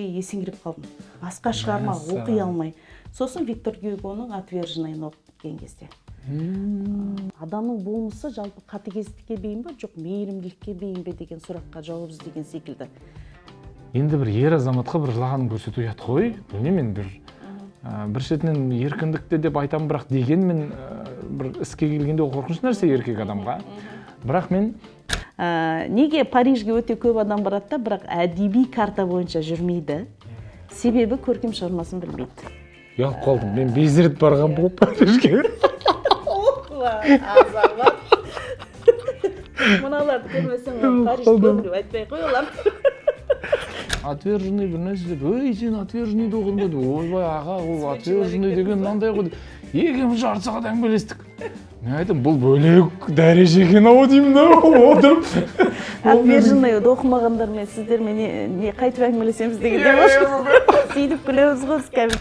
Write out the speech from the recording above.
Есеңгіреп қалдым, басқа шығарма оқи алмай. Сосын Виктор Гюгоның «Отверженный» оқып кеткен кезде, адамның болмысы жалпы қатыгездікке бейім ба, жоқ мейірімділікке бейім бе деген сұраққа жауап іздеген секілді. Енді бір ер азаматқа бір жылағанын көрсету ұят қой. Білмеймін мен, бір бір шетінен еркіндікте деп айтамын, бірақ дегенмен бір іске келгенде ол қорқынышты нәрсе еркек адамға. Бірақ мен Неге Парижге өте көп адам барады да, бірақ әдеби карта бойынша жүрмейді? Себебі көркем шығармасын білмейді. Ұялып қалдым, мен 5 рет барған болып Парижге. Азамат, мыналарды көрмесең, Париж көрдім деп айтпай ақ қой олар. «Отверженный» бір нәрсе деп, «Ей, сен «Отверженный» ді оқыдың ба?» деп. «Ойбай, аға, ол «Отверженный» деген мынандай ғой» деп, екеуміз жарты сағат әңгімелестік. Мен айттым, бұл бөлек дәреже екен ау деймін да отырып. «Отверженный» оқымағандармен, сіздермен не қайтып әңгімелесеміз дегендей, сөйтіп күлеміз ғой біз кәдімгі.